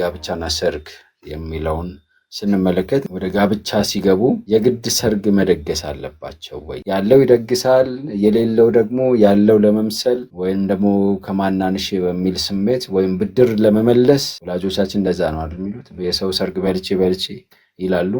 ጋብቻና ሰርግ የሚለውን ስንመለከት ወደ ጋብቻ ሲገቡ የግድ ሰርግ መደገስ አለባቸው ወይ? ያለው ይደግሳል፣ የሌለው ደግሞ ያለው ለመምሰል ወይም ደግሞ ከማናንሼ በሚል ስሜት ወይም ብድር ለመመለስ፣ ወላጆቻችን እንደዛ ነው አይደል የሚሉት፣ የሰው ሰርግ በልቼ በልቼ ይላሉ።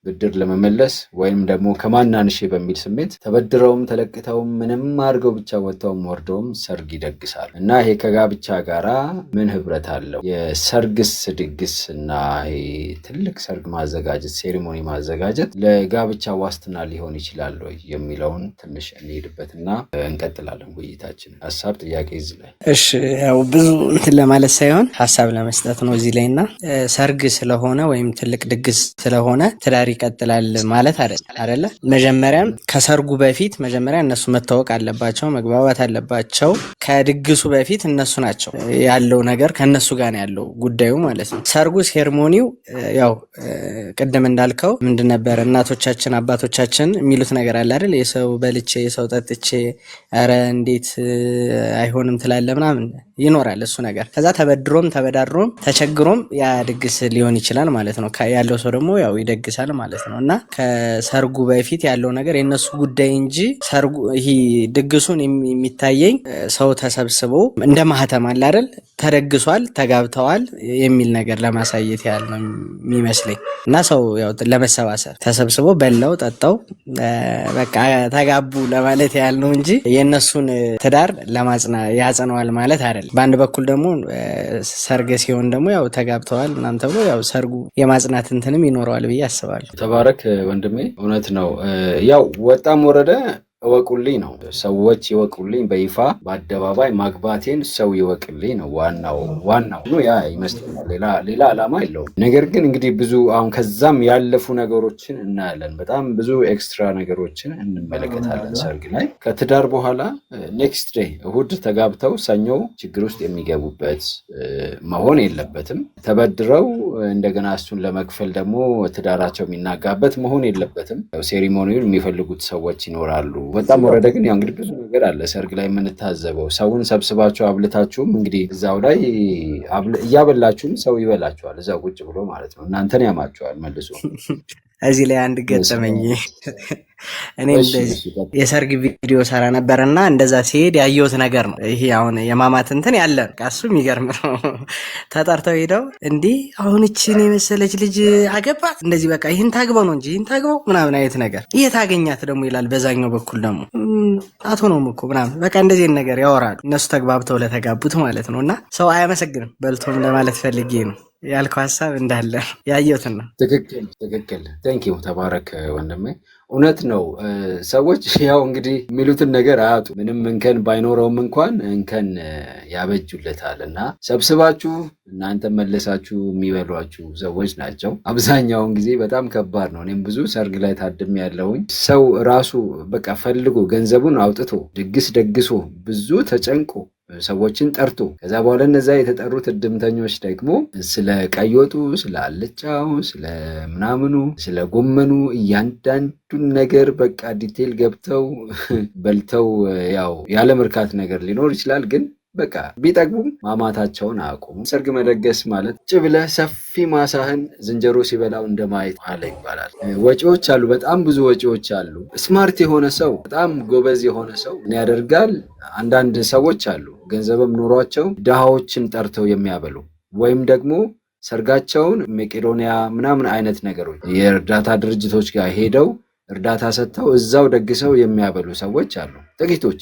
ብድር ለመመለስ ወይም ደግሞ ከማናንሼ በሚል ስሜት ተበድረውም ተለቅተውም ምንም አድርገው ብቻ ወጥተውም ወርደውም ሰርግ ይደግሳሉ። እና ይሄ ከጋብቻ ጋራ ምን ህብረት አለው? የሰርግስ ድግስ እና ይሄ ትልቅ ሰርግ ማዘጋጀት፣ ceremony ማዘጋጀት ለጋብቻ ዋስትና ሊሆን ይችላል ወይ የሚለውን ትንሽ እንሄድበትና እንቀጥላለን ውይይታችን። ሀሳብ፣ ጥያቄ እዚህ ላይ? እሺ፣ ያው ብዙ እንትን ለማለት ሳይሆን ሀሳብ ለመስጠት ነው እዚህ ላይ። እና ሰርግ ስለሆነ ወይም ትልቅ ድግስ ስለሆነ ትዳር ይቀጥላል ማለት አይደለ። መጀመሪያም ከሰርጉ በፊት መጀመሪያ እነሱ መታወቅ አለባቸው፣ መግባባት አለባቸው። ከድግሱ በፊት እነሱ ናቸው ያለው ነገር፣ ከእነሱ ጋር ነው ያለው ጉዳዩ ማለት ነው። ሰርጉ ceremony ው ያው ቅድም እንዳልከው ምንድን ነበር፣ እናቶቻችን አባቶቻችን የሚሉት ነገር አለ አይደል? የሰው በልቼ የሰው ጠጥቼ ኧረ እንዴት አይሆንም ትላለህ ምናምን ይኖራል እሱ ነገር። ከዛ ተበድሮም ተበዳድሮም ተቸግሮም ያ ድግስ ሊሆን ይችላል ማለት ነው። ያለው ሰው ደግሞ ያው ይደግሳል ማለት ነው። እና ከሰርጉ በፊት ያለው ነገር የእነሱ ጉዳይ እንጂ ሰርጉ ይሄ ድግሱን የሚታየኝ ሰው ተሰብስቦ እንደ ማህተም አለ አይደል፣ ተደግሷል፣ ተጋብተዋል የሚል ነገር ለማሳየት ያህል ነው የሚመስለኝ። እና ሰው ያው ለመሰባሰብ ተሰብስቦ በላው ጠጣው በቃ ተጋቡ ለማለት ያህል ነው እንጂ የእነሱን ትዳር ለማጽና ያጸነዋል ማለት አይደለም። በአንድ በኩል ደግሞ ሰርግ ሲሆን ደግሞ ያው ተጋብተዋል ምናምን ተብሎ ያው ሰርጉ የማጽናት እንትንም ይኖረዋል ብዬ አስባለሁ። ተባረክ ወንድሜ፣ እውነት ነው። ያው ወጣም ወረደ እወቁልኝ ነው። ሰዎች ይወቁልኝ፣ በይፋ በአደባባይ ማግባቴን ሰው ይወቅልኝ ነው ዋናው። ዋናው ያ ይመስለኛል። ሌላ ሌላ ዓላማ የለውም። ነገር ግን እንግዲህ ብዙ አሁን ከዛም ያለፉ ነገሮችን እናያለን። በጣም ብዙ extra ነገሮችን እንመለከታለን ሰርግ ላይ። ከትዳር በኋላ next day እሁድ ተጋብተው ሰኞ ችግር ውስጥ የሚገቡበት መሆን የለበትም። ተበድረው እንደገና እሱን ለመክፈል ደግሞ ትዳራቸው የሚናጋበት መሆን የለበትም። Ceremony ውን የሚፈልጉት ሰዎች ይኖራሉ። ወጣም ወረደ ግን ያው እንግዲህ ብዙ ነገር አለ ሰርግ ላይ የምንታዘበው። ሰውን ሰብስባችሁ አብልታችሁም እንግዲህ እዛው ላይ እያበላችሁም ሰው ይበላችኋል፣ እዛው ቁጭ ብሎ ማለት ነው። እናንተን ያማችኋል መልሶ። እዚህ ላይ አንድ ገጠመኝ፣ እኔ እንደዚህ የሰርግ ቪዲዮ ሰራ ነበር እና እንደዛ ሲሄድ ያየሁት ነገር ነው። ይሄ አሁን የማማት እንትን ያለ ነው። እሱ የሚገርም ነው። ተጠርተው ሄደው እንዲህ አሁን እችን የመሰለች ልጅ አገባት፣ እንደዚህ በቃ ይህን ታግበው ነው እንጂ ይህን ታግበው ምናምን አይነት ነገር፣ የት አገኛት ደግሞ ይላል። በዛኛው በኩል ደግሞ አትሆነውም እኮ ምናምን በቃ እንደዚህ ነገር ያወራሉ። እነሱ ተግባብተው ለተጋቡት ማለት ነው። እና ሰው አያመሰግንም በልቶም ለማለት ፈልጌ ነው፣ ያልከው ሀሳብ እንዳለ ያየሁትን ነው። ትክክል። Thank you፣ ተባረክ ወንድሜ። እውነት ነው። ሰዎች ያው እንግዲህ የሚሉትን ነገር አያጡ። ምንም እንከን ባይኖረውም እንኳን እንከን ያበጁለታል እና ሰብስባችሁ እናንተ መለሳችሁ የሚበሏችሁ ሰዎች ናቸው። አብዛኛውን ጊዜ በጣም ከባድ ነው። እኔም ብዙ ሰርግ ላይ ታድሜ ያለውኝ ሰው ራሱ በቃ ፈልጎ ገንዘቡን አውጥቶ ድግስ ደግሶ ብዙ ተጨንቆ ሰዎችን ጠርቶ ከዛ በኋላ እነዛ የተጠሩት እድምተኞች ደግሞ ስለ ቀይ ወጡ፣ ስለ አልጫው፣ ስለ ምናምኑ፣ ስለ ጎመኑ እያንዳንዱን ነገር በቃ detail ገብተው በልተው ያው ያለ መርካት ነገር ሊኖር ይችላል፣ ግን በቃ ቢጠግቡም ማማታቸውን አያቆሙም። ሰርግ መደገስ ማለት ጭ ብለህ ሰፊ ማሳህን ዝንጀሮ ሲበላው እንደማየት አለ ይባላል። ወጪዎች አሉ፣ በጣም ብዙ ወጪዎች አሉ። Smart የሆነ ሰው፣ በጣም ጎበዝ የሆነ ሰው ምን ያደርጋል? አንዳንድ ሰዎች አሉ ገንዘብም ኖሯቸው ድሃዎችን ጠርተው የሚያበሉ ወይም ደግሞ ሰርጋቸውን መቄዶንያ ምናምን አይነት ነገሮች የእርዳታ ድርጅቶች ጋር ሄደው እርዳታ ሰጥተው እዛው ደግሰው የሚያበሉ ሰዎች አሉ፣ ጥቂቶች።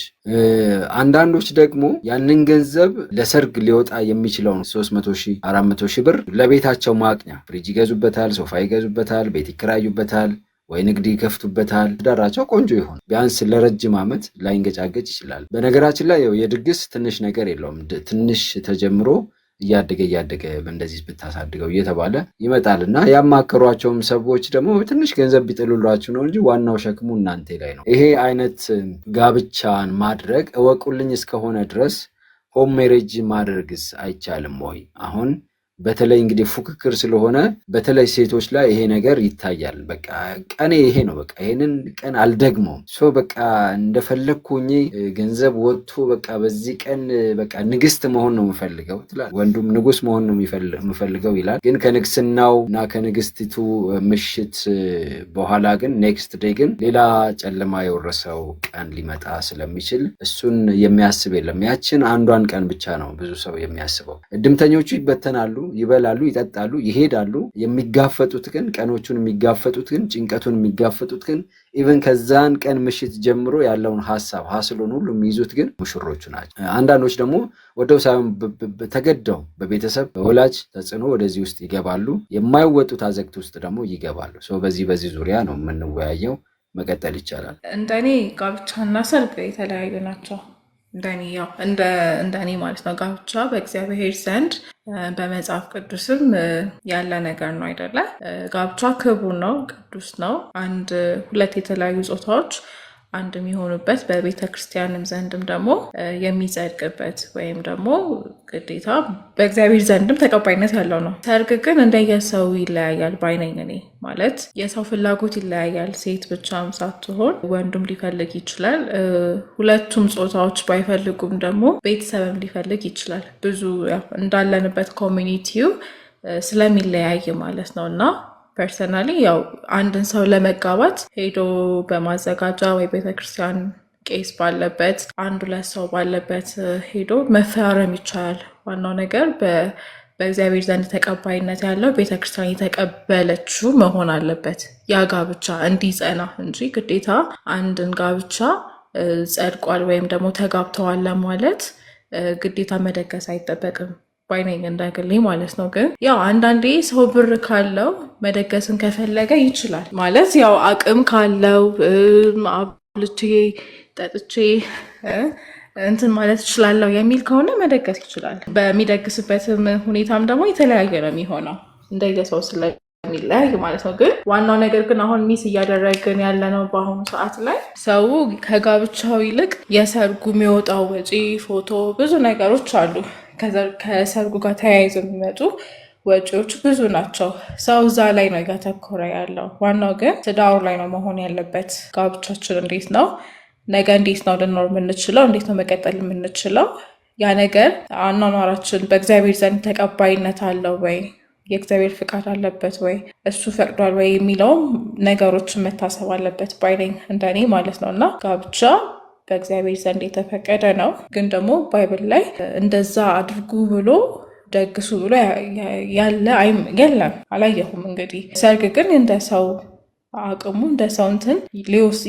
አንዳንዶች ደግሞ ያንን ገንዘብ ለሰርግ ሊወጣ የሚችለውን 300 ሺህ፣ 400 ሺህ ብር ለቤታቸው ማቅኛ ፍሪጅ ይገዙበታል፣ ሶፋ ይገዙበታል፣ ቤት ይከራዩበታል፣ ወይ ንግድ ይከፍቱበታል። ትዳራቸው ቆንጆ ይሆን፣ ቢያንስ ለረጅም ዓመት ላይንገጫገጭ ይችላል። በነገራችን ላይ ያው የድግስ ትንሽ ነገር የለውም። ትንሽ ተጀምሮ እያደገ እያደገ እንደዚህ ብታሳድገው እየተባለ ይመጣል እና ያማከሯቸውም ሰዎች ደግሞ ትንሽ ገንዘብ ቢጥሉላችሁ ነው እንጂ ዋናው ሸክሙ እናንተ ላይ ነው። ይሄ አይነት ጋብቻን ማድረግ እወቁልኝ እስከሆነ ድረስ home marriage ማድረግስ አይቻልም ወይ? አሁን በተለይ እንግዲህ ፉክክር ስለሆነ በተለይ ሴቶች ላይ ይሄ ነገር ይታያል። በቃ ቀኔ ይሄ ነው፣ በቃ ይሄንን ቀን አልደግመውም፣ so በቃ እንደፈለግኩ ሆኜ ገንዘብ ወጥቶ በቃ በዚህ ቀን በቃ ንግስት መሆን ነው የምፈልገው ትላለች። ወንዱም ንጉስ መሆን ነው የምፈልገው ይላል። ግን ከንግስናው እና ከንግስቲቱ ምሽት በኋላ ግን next day ግን ሌላ ጨለማ የወረሰው ቀን ሊመጣ ስለሚችል እሱን የሚያስብ የለም። ያችን አንዷን ቀን ብቻ ነው ብዙ ሰው የሚያስበው። እድምተኞቹ ይበተናሉ፣ ይበላሉ፣ ይጠጣሉ፣ ይሄዳሉ። የሚጋፈጡት ግን፣ ቀኖቹን የሚጋፈጡት ግን፣ ጭንቀቱን የሚጋፈጡት ግን፣ even ከዛን ቀን ምሽት ጀምሮ ያለውን ሀሳብ hassle ኡን ሁሉ የሚይዙት ግን ሙሽሮቹ ናቸው። አንዳንዶች ደግሞ ወደው ሳይሆን ተገደው በቤተሰብ በወላጅ ተጽዕኖ ወደዚህ ውስጥ ይገባሉ። የማይወጡት አዘቅት ውስጥ ደግሞ ይገባሉ። So በዚህ ዙሪያ ነው የምንወያየው። መቀጠል ይቻላል። እንደኔ ጋብቻና ሰርግ የተለያዩ ናቸው። እንደኔ ያው እንደኔ ማለት ነው። ጋብቻ በእግዚአብሔር ዘንድ በመጽሐፍ ቅዱስም ያለ ነገር ነው አይደለ? ጋብቻ ክቡር ነው፣ ቅዱስ ነው። አንድ ሁለት የተለያዩ ጾታዎች አንድ የሚሆኑበት፣ በቤተ ክርስቲያንም ዘንድም ደግሞ የሚጸድቅበት ወይም ደግሞ ግዴታ በእግዚአብሔር ዘንድም ተቀባይነት ያለው ነው። ሰርግ ግን እንደየሰው ይለያያል ባይ ነኝ እኔ። ማለት የሰው ፍላጎት ይለያያል። ሴት ብቻም ሳትሆን ወንዱም ሊፈልግ ይችላል። ሁለቱም ጾታዎች ባይፈልጉም ደግሞ ቤተሰብም ሊፈልግ ይችላል። ብዙ ያው እንዳለንበት community ው ስለሚለያይ ማለት ነው። እና personally ያው አንድን ሰው ለመጋባት ሄዶ በማዘጋጃ ወይ ቤተክርስቲያን ቄስ ባለበት፣ አንድ ሁለት ሰው ባለበት ሄዶ መፈራረም ይቻላል። ዋናው ነገር በእግዚአብሔር ዘንድ ተቀባይነት ያለው፣ ቤተክርስቲያን የተቀበለችው መሆን አለበት ያ ጋብቻ እንዲጸና እንጂ ግዴታ አንድን ጋብቻ ጸድቋል ወይም ደግሞ ተጋብተዋል ለማለት ግዴታ መደገስ አይጠበቅም ባይነኝ እንዳግሌ ማለት ነው። ግን ያው አንዳንዴ ሰው ብር ካለው መደገስን ከፈለገ ይችላል። ማለት ያው አቅም ካለው አብልቼ ጠጥቼ እንትን ማለት እችላለሁ የሚል ከሆነ መደገስ ይችላል። በሚደግስበትም ሁኔታም ደግሞ የተለያየ ነው የሚሆነው እንደየሰው ስለሚለያይ ማለት ነው። ግን ዋናው ነገር ግን አሁን miss እያደረግን ያለነው በአሁኑ ሰዓት ላይ ሰው ከጋብቻው ይልቅ የሰርጉ የሚወጣው ወጪ፣ ፎቶ፣ ብዙ ነገሮች አሉ። ከሰርጉ ጋር ተያይዘው የሚመጡ ወጪዎች ብዙ ናቸው። ሰው እዛ ላይ ነው እያተኮረ ያለው። ዋናው ግን ትዳሩ ላይ ነው መሆን ያለበት። ጋብቻችን እንዴት ነው? ነገ እንዴት ነው ልንኖር የምንችለው? እንዴት ነው መቀጠል የምንችለው? ያ ነገር አኗኗራችን በእግዚአብሔር ዘንድ ተቀባይነት አለው ወይ? የእግዚአብሔር ፍቃድ አለበት ወይ? እሱ ፈቅዷል ወይ የሚለውም ነገሮችን መታሰብ አለበት ባይ ነኝ እንደኔ ማለት ነው። እና ጋብቻ በእግዚአብሔር ዘንድ የተፈቀደ ነው። ግን ደግሞ Bible ላይ እንደዛ አድርጉ ብሎ፣ ደግሱ ብሎ ያለ የለም፣ አላየሁም። እንግዲህ ሰርግ ግን እንደ ሰው አቅሙ፣ እንደ ሰው እንትን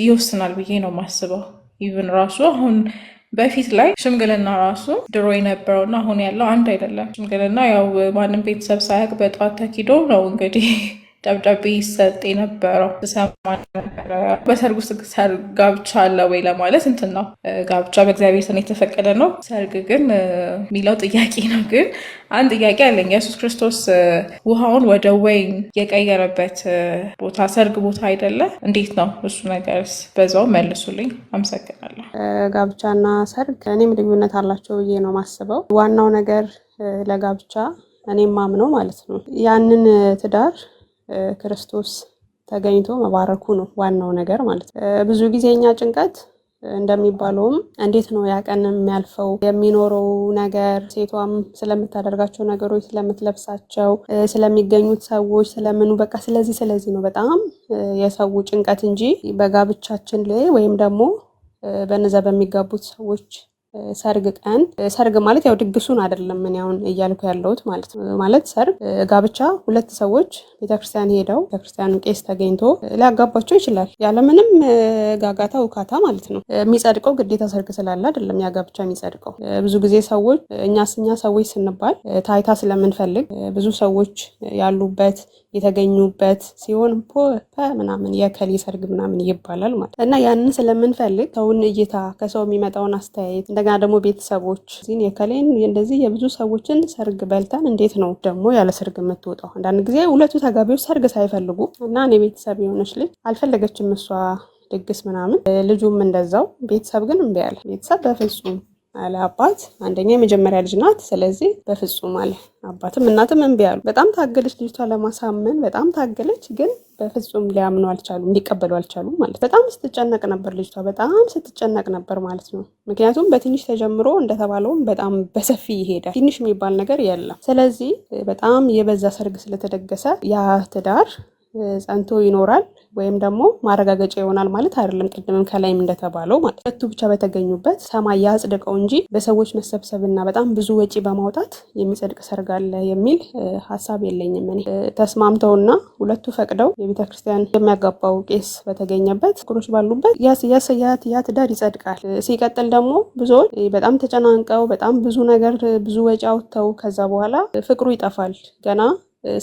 ይወስናል ብዬ ነው የማስበው። Even ራሱ አሁን በፊት ላይ ሽምግልና ራሱ ድሮ የነበረውና አሁን ያለው አንድ አይደለም። ሽምግልና ያው ማንም ቤተሰብ ሳያውቅ በጠዋት ተኪዶ ነው እንግዲህ ደብዳቤ ይሰጥ የነበረው፣ ስሰማ ነበረ። በሰርግ ውስጥ ጋብቻ አለ ወይ ለማለት እንትን ነው። ጋብቻ በእግዚአብሔር ዘንድ የተፈቀደ ነው። ሰርግ ግን የሚለው ጥያቄ ነው። ግን አንድ ጥያቄ አለኝ። ኢየሱስ ክርስቶስ ውሃውን ወደ ወይን የቀየረበት ቦታ ሰርግ ቦታ አይደለ? እንዴት ነው እሱ ነገርስ? በዛው መልሱልኝ። አመሰግናለሁ። ጋብቻና ሰርግ እኔም ልዩነት አላቸው ብዬ ነው ማስበው። ዋናው ነገር ለጋብቻ እኔም ማምነው ማለት ነው ያንን ትዳር ክርስቶስ ተገኝቶ መባረኩ ነው ዋናው ነገር ማለት ነው። ብዙ ጊዜ እኛ ጭንቀት እንደሚባለውም እንዴት ነው ያ ቀን የሚያልፈው፣ የሚኖረው ነገር፣ ሴቷም ስለምታደርጋቸው ነገሮች፣ ስለምትለብሳቸው፣ ስለሚገኙት ሰዎች፣ ስለምኑ፣ በቃ ስለዚህ ነው በጣም የሰው ጭንቀት እንጂ በጋብቻችን ላይ ወይም ደግሞ በነዛ በሚጋቡት ሰዎች ሰርግ ቀን፣ ሰርግ ማለት ያው ድግሱን አይደለም እኔ አሁን እያልኩ ያለሁት ማለት ነው። ማለት ሰርግ፣ ጋብቻ ሁለት ሰዎች ቤተክርስቲያን ሄደው ቤተክርስቲያኑ ቄስ ተገኝቶ ሊያጋባቸው ይችላል። ያለምንም ጋጋታ ውካታ ማለት ነው። የሚጸድቀው ግዴታ ሰርግ ስላለ አይደለም ያ ጋብቻ የሚጸድቀው። ብዙ ጊዜ ሰዎች እኛ ሰዎች ስንባል ታይታ ስለምንፈልግ ብዙ ሰዎች ያሉበት፣ የተገኙበት ሲሆን ፖ ምናምን የከሌ ሰርግ ምናምን ይባላል ማለት እና ያንን ስለምንፈልግ ሰውን እይታ፣ ከሰው የሚመጣውን አስተያየት፣ እንደገና ደግሞ ቤተሰቦች የከሌን እንደዚህ የብዙ ሰዎችን ሰርግ በልተን እንዴት ነው ደግሞ ያለ ሰርግ የምትወጣው? አንዳንድ ጊዜ ሁለቱ ተጋቢዎች ሰርግ ሳይፈልጉ እና እኔ ቤተሰብ የሆነች ልጅ አልፈለገችም እሷ ድግስ ምናምን፣ ልጁም እንደዛው። ቤተሰብ ግን እምቢ አለ። ቤተሰብ በፍጹም አለ አባት። አንደኛ የመጀመሪያ ልጅ ናት። ስለዚህ በፍጹም አለ አባትም እናትም እምቢ አሉ። በጣም ታገለች ልጅቷ ለማሳመን በጣም ታገለች፣ ግን በፍጹም ሊያምኑ አልቻሉም፣ ሊቀበሉ አልቻሉም ማለት። በጣም ስትጨነቅ ነበር ልጅቷ፣ በጣም ስትጨነቅ ነበር ማለት ነው። ምክንያቱም በትንሽ ተጀምሮ እንደተባለውም በጣም በሰፊ ይሄዳል። ትንሽ የሚባል ነገር የለም። ስለዚህ በጣም የበዛ ሰርግ ስለተደገሰ ያ ትዳር ጸንቶ ይኖራል ወይም ደግሞ ማረጋገጫ ይሆናል ማለት አይደለም። ቅድምም ከላይም እንደተባለው ማለት ሁለቱ ብቻ በተገኙበት ሰማይ ያጽድቀው እንጂ በሰዎች መሰብሰብና በጣም ብዙ ወጪ በማውጣት የሚጸድቅ ሰርግ አለ የሚል ሀሳብ የለኝም። እኔ ተስማምተውና ሁለቱ ፈቅደው የቤተ ክርስቲያን የሚያጋባው ቄስ በተገኘበት ክሮች ባሉበት ያ ትዳር ይጸድቃል። ሲቀጥል ደግሞ ብዙዎች በጣም ተጨናንቀው በጣም ብዙ ነገር ብዙ ወጪ አውጥተው ከዛ በኋላ ፍቅሩ ይጠፋል ገና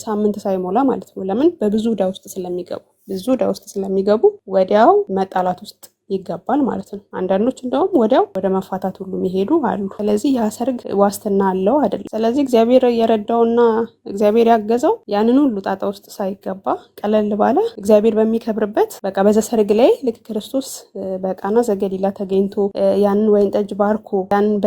ሳምንት ሳይሞላ ማለት ነው። ለምን? በብዙ ዕዳ ውስጥ ስለሚገቡ፣ ብዙ ዕዳ ውስጥ ስለሚገቡ ወዲያው መጣላት ውስጥ ይገባል ማለት ነው። አንዳንዶች እንደውም ወዲያው ወደ መፋታት ሁሉ የሚሄዱ አሉ። ስለዚህ ያ ሰርግ ዋስትና አለው አይደለም። ስለዚህ እግዚአብሔር የረዳውና እግዚአብሔር ያገዘው ያንን ሁሉ ጣጣ ውስጥ ሳይገባ ቀለል ባለ እግዚአብሔር በሚከብርበት በቃ በዛ ሰርግ ላይ ልክ ክርስቶስ በቃና ዘገሊላ ተገኝቶ ያንን ወይን ጠጅ ባርኮ ያንን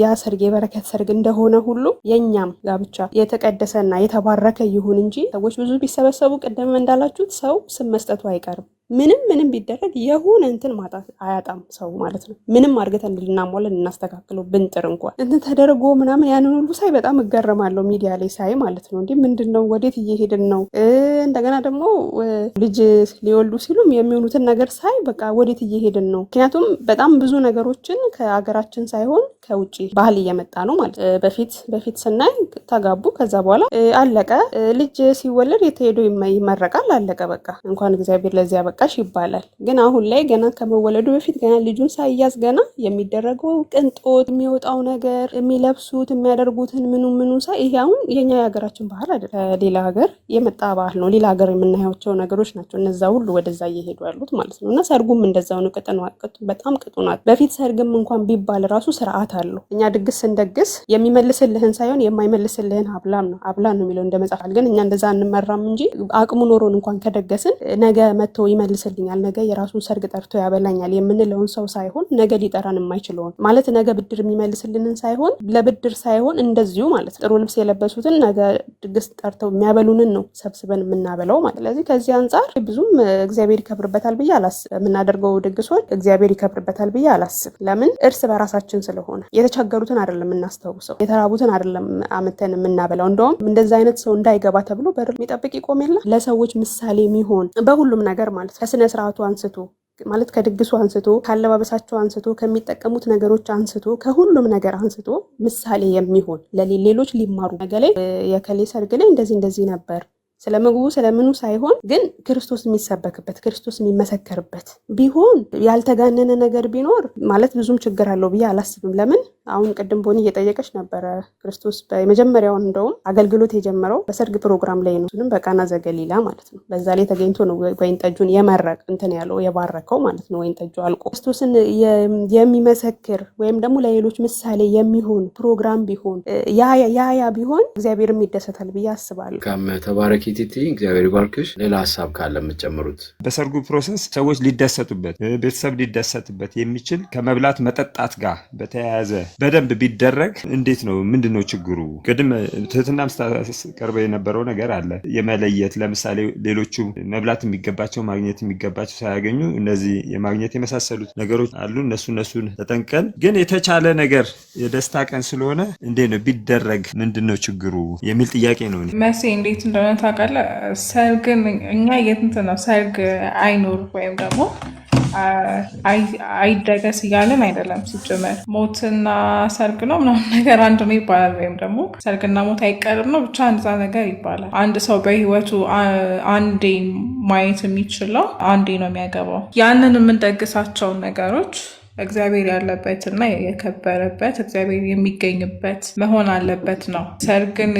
ያ ሰርግ የበረከት ሰርግ እንደሆነ ሁሉ የኛም ጋብቻ የተቀደሰና የተባረከ ይሁን እንጂ ሰዎች ብዙ ቢሰበሰቡ ቅድም እንዳላችሁት ሰው ስም መስጠቱ አይቀርም። ምንም ምንም ቢደረግ የሆነ እንትን ማጣት አያጣም ሰው ማለት ነው። ምንም አድርገን ልናሟላ ልናስተካክለው ብንጥር እንኳን እንትን ተደርጎ ምናምን ያንን ሁሉ ሳይ በጣም እገረማለሁ፣ ሚዲያ ላይ ሳይ ማለት ነው። እንዲህ ምንድን ነው? ወዴት እየሄድን ነው? እንደገና ደግሞ ልጅ ሊወልዱ ሲሉም የሚሆኑትን ነገር ሳይ በቃ ወዴት እየሄድን ነው? ምክንያቱም በጣም ብዙ ነገሮችን ከሀገራችን ሳይሆን ከውጭ ባህል እየመጣ ነው ማለት። በፊት በፊት ስናይ ተጋቡ፣ ከዛ በኋላ አለቀ። ልጅ ሲወለድ የተሄዶ ይመረቃል፣ አለቀ በቃ፣ እንኳን እግዚአብሔር ለዚያ በቃሽ ይባላል። ግን አሁን ላይ ገና ከመወለዱ በፊት ገና ልጁን ሳይያዝ ገና የሚደረገው ቅንጦት፣ የሚወጣው ነገር፣ የሚለብሱት፣ የሚያደርጉትን ምኑ ምኑ ሳይ ይሄ አሁን የኛ የሀገራችን ባህል አይደለም፣ ከሌላ ሀገር የመጣ ባህል ነው። ሌላ ሀገር የምናያቸው ነገሮች ናቸው እነዛ ሁሉ ወደዛ እየሄዱ ያሉት ማለት ነው። እና ሰርጉም እንደዛው ነው። በጣም ቅጡ ናት። በፊት ሰርግም እንኳን ቢባል ራሱ ስርዓት አለው። እኛ ድግስ ስንደግስ የሚመልስልህን ሳይሆን የማይመልስልህን አብላም ነው አብላ ነው የሚለው እንደ መጽሐፍ። ግን እኛ እንደዛ አንመራም እንጂ አቅሙ ኖሮን እንኳን ከደገስን ነገ መጥቶ ይመልስልኛል፣ ነገ የራሱን ሰርግ ጠርቶ ያበላኛል የምንለውን ሰው ሳይሆን ነገ ሊጠራን የማይችለውን፣ ማለት ነገ ብድር የሚመልስልንን ሳይሆን፣ ለብድር ሳይሆን እንደዚሁ ማለት ነው። ጥሩ ልብስ የለበሱትን ነገ ድግስ ጠርተው የሚያበሉንን ነው ሰብስበን የምናበላው ማለት። ስለዚህ ከዚህ አንጻር ብዙም እግዚአብሔር ይከብርበታል ብዬ አላስብ። የምናደርገው ድግሶች እግዚአብሔር ይከብርበታል ብዬ አላስብ። ለምን? እርስ በራሳችን ስለሆነ የተቸገሩትን አይደለም የምናስታውሰው፣ የተራቡትን አይደለም አምተን የምናበላው። እንደውም እንደዛ አይነት ሰው እንዳይገባ ተብሎ በር የሚጠብቅ ይቆም የለ። ለሰዎች ምሳሌ የሚሆን በሁሉም ነገር ማለት ከስነ ስርዓቱ አንስቶ፣ ማለት ከድግሱ አንስቶ፣ ካለባበሳቸው አንስቶ፣ ከሚጠቀሙት ነገሮች አንስቶ፣ ከሁሉም ነገር አንስቶ ምሳሌ የሚሆን ለሌሎች ሊማሩ ነገ ላይ የከሌ ሰርግ ላይ እንደዚህ እንደዚህ ነበር፣ ስለ ምግቡ ስለምኑ ሳይሆን ግን ክርስቶስ የሚሰበክበት፣ ክርስቶስ የሚመሰከርበት ቢሆን፣ ያልተጋነነ ነገር ቢኖር ማለት ብዙም ችግር አለው ብዬ አላስብም። ለምን አሁን ቅድም ቦኒ እየጠየቀች ነበረ። ክርስቶስ የመጀመሪያውን እንደውም አገልግሎት የጀመረው በሰርግ ፕሮግራም ላይ ነው። እሱንም በቃና ዘገሊላ ማለት ነው። በዛ ላይ ተገኝቶ ነው ወይን ጠጁን የመረቅ እንትን ያለው የባረከው ማለት ነው። ወይን ጠጁ አልቆ ክርስቶስን የሚመሰክር ወይም ደግሞ ለሌሎች ምሳሌ የሚሆን ፕሮግራም ቢሆን ያ ያ ቢሆን እግዚአብሔርም ይደሰታል ብዬ አስባለሁ። መልካም፣ ተባረኪ ቲቲ፣ እግዚአብሔር ይባርክሽ። ሌላ ሀሳብ ካለ የምትጨምሩት። በሰርጉ process ሰዎች ሊደሰቱበት፣ ቤተሰብ ሊደሰትበት የሚችል ከመብላት መጠጣት ጋር በተያያዘ በደንብ ቢደረግ እንዴት ነው? ምንድን ነው ችግሩ? ቅድም ትህትናም ስታቀርበው የነበረው ነገር አለ። የመለየት ለምሳሌ ሌሎቹ መብላት የሚገባቸው ማግኘት የሚገባቸው ሳያገኙ እነዚህ የማግኘት የመሳሰሉት ነገሮች አሉ። እነሱን ተጠንቀን ግን የተቻለ ነገር የደስታ ቀን ስለሆነ እንዴት ነው ቢደረግ ምንድን ነው ችግሩ የሚል ጥያቄ ነው። እኔ መሴ እንዴት እንደሆነ ታውቃለህ? ሰርግን እኛ የትንት ነው ሰርግ አይኑር ወይም ደግሞ አይደገስ እያለን አይደለም። ሲጀመር ሞትና ሰርግ ነው ምናምን ነገር አንድ ነው ይባላል። ወይም ደግሞ ሰርግና ሞት አይቀርም ነው ብቻ እንደዛ ነገር ይባላል። አንድ ሰው በህይወቱ አንዴ ማየት የሚችለው አንዴ ነው የሚያገባው። ያንን የምንደግሳቸውን ነገሮች እግዚአብሔር ያለበት እና የከበረበት፣ እግዚአብሔር የሚገኝበት መሆን አለበት ነው። ሰርግን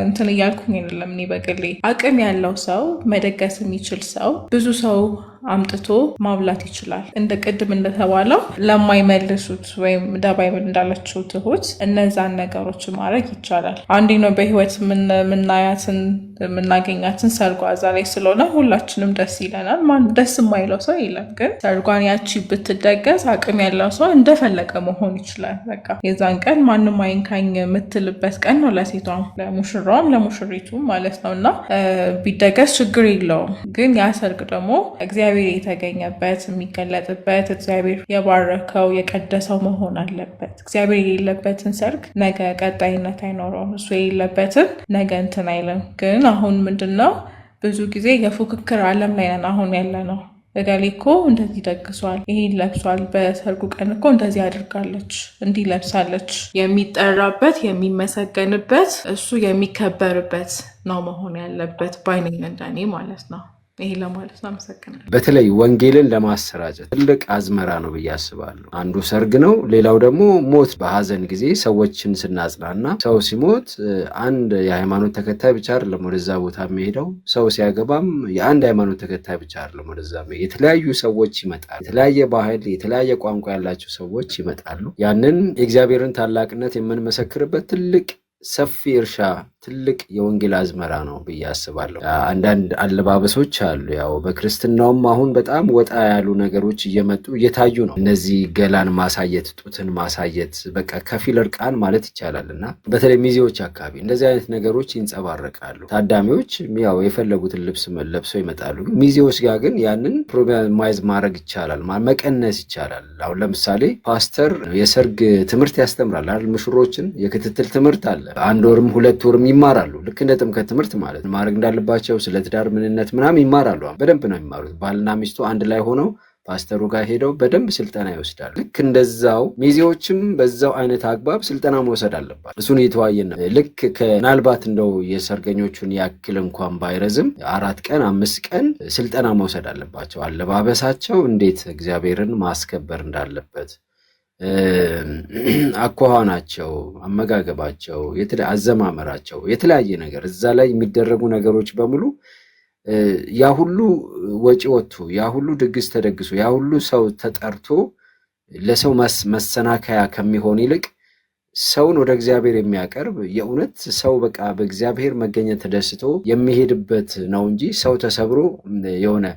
እንትን እያልኩኝ አይደለም። እኔ በግሌ አቅም ያለው ሰው፣ መደገስ የሚችል ሰው፣ ብዙ ሰው አምጥቶ ማብላት ይችላል። እንደ ቅድም እንደተባለው ለማይመልሱት ወይም እንደ Bible እንዳለችው ትሁት እነዛን ነገሮች ማድረግ ይቻላል። አንዴ ነው በህይወት የምናያትን የምናገኛትን ሰርጓ እዛ ላይ ስለሆነ ሁላችንም ደስ ይለናል። ማን ደስ የማይለው ሰው የለም። ግን ሰርጓን ያቺ ብትደገስ አቅም ያለው ሰው እንደፈለገ መሆን ይችላል። በቃ የዛን ቀን ማንም አይንካኝ የምትልበት ቀን ነው ለሴቷም፣ ለሙሽራዋም፣ ለሙሽሪቱም ማለት ነው። እና ቢደገስ ችግር የለውም። ግን ያ ሰርግ ደግሞ እግዚአብሔር የተገኘበት፣ የሚገለጥበት፣ እግዚአብሔር የባረከው የቀደሰው መሆን አለበት። እግዚአብሔር የሌለበትን ሰርግ ነገ ቀጣይነት አይኖረውም። እሱ የሌለበትን ነገ እንትን አይልም። ግን አሁን ምንድን ነው፣ ብዙ ጊዜ የፉክክር ዓለም ላይ ነን አሁን ያለ ነው። እገሌ እኮ እንደዚህ ደግሷል፣ ይሄን ለብሷል፣ በሰርጉ ቀን እኮ እንደዚህ አድርጋለች፣ እንዲህ ለብሳለች፣ የሚጠራበት፣ የሚመሰገንበት፣ እሱ የሚከበርበት ነው መሆን ያለበት ባይነኝ እንደኔ ማለት ነው። ይሄ ለማለት ነው። አመሰግናለሁ። በተለይ ወንጌልን ለማሰራጨት ትልቅ አዝመራ ነው ብዬ አስባለሁ። አንዱ ሰርግ ነው፣ ሌላው ደግሞ ሞት። በሀዘን ጊዜ ሰዎችን ስናጽናና ሰው ሲሞት አንድ የሃይማኖት ተከታይ ብቻ አይደለም ወደዛ ቦታ የሚሄደው። ሰው ሲያገባም የአንድ ሃይማኖት ተከታይ ብቻ አይደለም ወደዛ የሚሄደው። የተለያዩ ሰዎች ይመጣሉ። የተለያየ ባህል፣ የተለያየ ቋንቋ ያላቸው ሰዎች ይመጣሉ። ያንን የእግዚአብሔርን ታላቅነት የምንመሰክርበት ትልቅ ሰፊ እርሻ፣ ትልቅ የወንጌል አዝመራ ነው ብዬ አስባለሁ። አንዳንድ አለባበሶች አሉ። ያው በክርስትናውም አሁን በጣም ወጣ ያሉ ነገሮች እየመጡ እየታዩ ነው። እነዚህ ገላን ማሳየት፣ ጡትን ማሳየት፣ በቃ ከፊል እርቃን ማለት ይቻላል። እና በተለይ ሚዜዎች አካባቢ እንደዚህ አይነት ነገሮች ይንጸባረቃሉ። ታዳሚዎች ያው የፈለጉትን ልብስ ለብሰው ይመጣሉ። ግን ሚዜዎች ጋር ግን ያንን compromise ማድረግ ይቻላል፣ መቀነስ ይቻላል። አሁን ለምሳሌ ፓስተር የሰርግ ትምህርት ያስተምራል አይደል? ሙሽሮችን የክትትል ትምህርት አለ። አንድ ወርም 2 ወርም ይማራሉ። ልክ እንደ ጥምቀት ትምህርት ማለት ነው። ማድረግ እንዳለባቸው፣ ስለ ትዳር ምንነት ምናምን ይማራሉ። በደንብ ነው የሚማሩት። ባልና ሚስቱ አንድ ላይ ሆነው ፓስተሩ ጋር ሄደው በደንብ ስልጠና ይወስዳሉ። ልክ እንደዛው ሚዜዎችም በዛው አይነት አግባብ ስልጠና መውሰድ አለባቸው። እሱን እየተወያየን ነው። ልክ ምናልባት እንደው የሰርገኞቹን ያክል እንኳን ባይረዝም 4 ቀን 5 ቀን ስልጠና መውሰድ አለባቸው። አለባበሳቸው እንዴት እግዚአብሔርን ማስከበር እንዳለበት፣ አኳኋናቸው፣ አመጋገባቸው፣ አዘማመራቸው፣ የተለያየ ነገር እዛ ላይ የሚደረጉ ነገሮች በሙሉ፣ ያ ሁሉ ወጪ ወጥቶ፣ ያ ሁሉ ድግስ ተደግሶ፣ ያ ሁሉ ሰው ተጠርቶ ለሰው መሰናከያ ከሚሆን ይልቅ ሰውን ወደ እግዚአብሔር የሚያቀርብ፣ የእውነት ሰው በቃ በእግዚአብሔር መገኘት ተደስቶ የሚሄድበት ነው እንጂ ሰው ተሰብሮ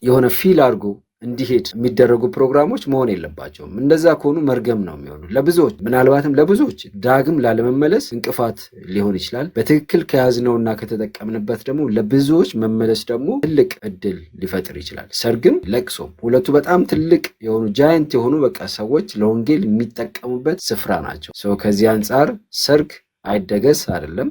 የሆነ feel አድርጎ እንዲሄድ የሚደረጉ ፕሮግራሞች መሆን የለባቸውም። እንደዛ ከሆኑ መርገም ነው የሚሆኑ ለብዙዎች፣ ምናልባትም ለብዙዎች ዳግም ላለመመለስ እንቅፋት ሊሆን ይችላል። በትክክል ከያዝነውና ከተጠቀምንበት ደግሞ ለብዙዎች መመለስ ደግሞ ትልቅ እድል ሊፈጥር ይችላል። ሰርግም ለቅሶም ሁለቱ በጣም ትልቅ የሆኑ፣ giant የሆኑ፣ በቃ ሰዎች ለወንጌል የሚጠቀሙበት ስፍራ ናቸው። So ከዚህ አንጻር ሰርግ አይደገስ አይደለም፣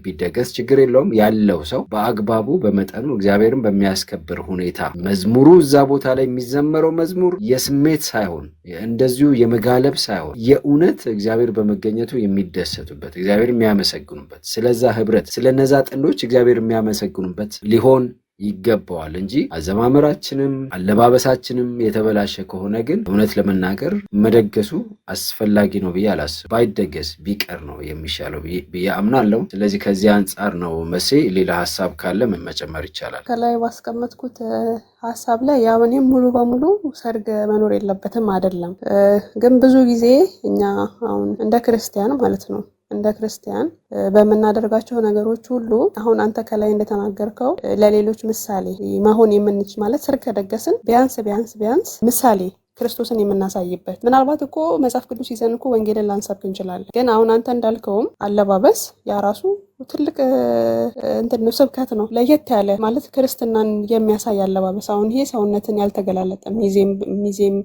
ቢደገስ ችግር የለውም። ያለው ሰው በአግባቡ፣ በመጠኑ፣ እግዚአብሔርን በሚያስከብር ሁኔታ፣ መዝሙሩ እዛ ቦታ ላይ የሚዘመረው መዝሙር የስሜት ሳይሆን፣ እንደዚሁ የመጋለብ ሳይሆን፣ የእውነት እግዚአብሔር በመገኘቱ የሚደሰቱበት፣ እግዚአብሔር የሚያመሰግኑበት፣ ስለዛ ህብረት ስለነዛ ጥንዶች እግዚአብሔር የሚያመሰግኑበት ሊሆን ይገባዋል እንጂ አዘማመራችንም አለባበሳችንም የተበላሸ ከሆነ ግን እውነት ለመናገር መደገሱ አስፈላጊ ነው ብዬ አላስብም። ባይደገስ፣ ቢቀር ነው የሚሻለው ብዬ አምናለሁ። ስለዚህ ከዚህ አንጻር ነው። መሴ፣ ሌላ ሀሳብ ካለ ምን መጨመር ይቻላል? ከላይ ባስቀመጥኩት ሀሳብ ላይ ያው እኔም ሙሉ በሙሉ ሰርግ መኖር የለበትም አይደለም፣ ግን ብዙ ጊዜ እኛ አሁን እንደ ክርስቲያን ማለት ነው፣ እንደ ክርስቲያን በምናደርጋቸው ነገሮች ሁሉ አሁን አንተ ከላይ እንደተናገርከው ለሌሎች ምሳሌ መሆን የምንችል፣ ማለት ሰርግ ከደገስን ቢያንስ ቢያንስ ቢያንስ ምሳሌ ክርስቶስን የምናሳይበት፣ ምናልባት እኮ መጽሐፍ ቅዱስ ይዘን እኮ ወንጌልን ላንሰብክ እንችላለን። ግን አሁን አንተ እንዳልከውም አለባበስ ያ ራሱ ትልቅ እንትን ነው፣ ስብከት ነው። ለየት ያለ ማለት ክርስትናን የሚያሳይ አለባበስ። አሁን ይሄ ሰውነትን ያልተገላለጠ፣ ሚዜም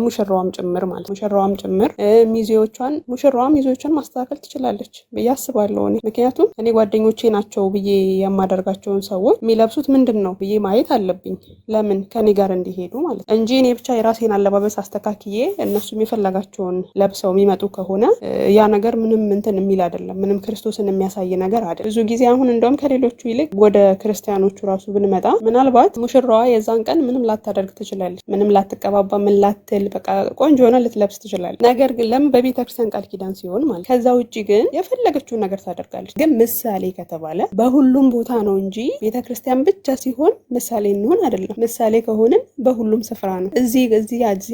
ሙሽራዋም ጭምር ማለት ሙሽራዋም ጭምር ሚዜዎቿን፣ ሙሽራዋ ሚዜዎቿን ማስተካከል ትችላለች ብዬ አስባለሁ እኔ። ምክንያቱም እኔ ጓደኞቼ ናቸው ብዬ የማደርጋቸውን ሰዎች የሚለብሱት ምንድን ነው ብዬ ማየት አለብኝ። ለምን? ከኔ ጋር እንዲሄዱ ማለት እንጂ እኔ ብቻ የራሴን አለባበስ አስተካክዬ እነሱም የፈለጋቸውን ለብሰው የሚመጡ ከሆነ ያ ነገር ምንም እንትን የሚል አይደለም። ምንም ክርስቶስን የሚያሳይ ነገር አይደለም። ብዙ ጊዜ አሁን እንደውም ከሌሎቹ ይልቅ ወደ ክርስቲያኖቹ ራሱ ብንመጣ ምናልባት ሙሽራዋ የዛን ቀን ምንም ላታደርግ ትችላለች። ምንም ላትቀባባ፣ ምን ላትል፣ በቃ ቆንጆ ሆነ ልትለብስ ትችላለች። ነገር ግን ለምን በቤተክርስቲያን ቃል ኪዳን ሲሆን ማለት፣ ከዛ ውጭ ግን የፈለገችውን ነገር ታደርጋለች። ግን ምሳሌ ከተባለ በሁሉም ቦታ ነው እንጂ ቤተክርስቲያን ብቻ ሲሆን ምሳሌ እንሆን አይደለም። ምሳሌ ከሆንን በሁሉም ስፍራ ነው። እዚህ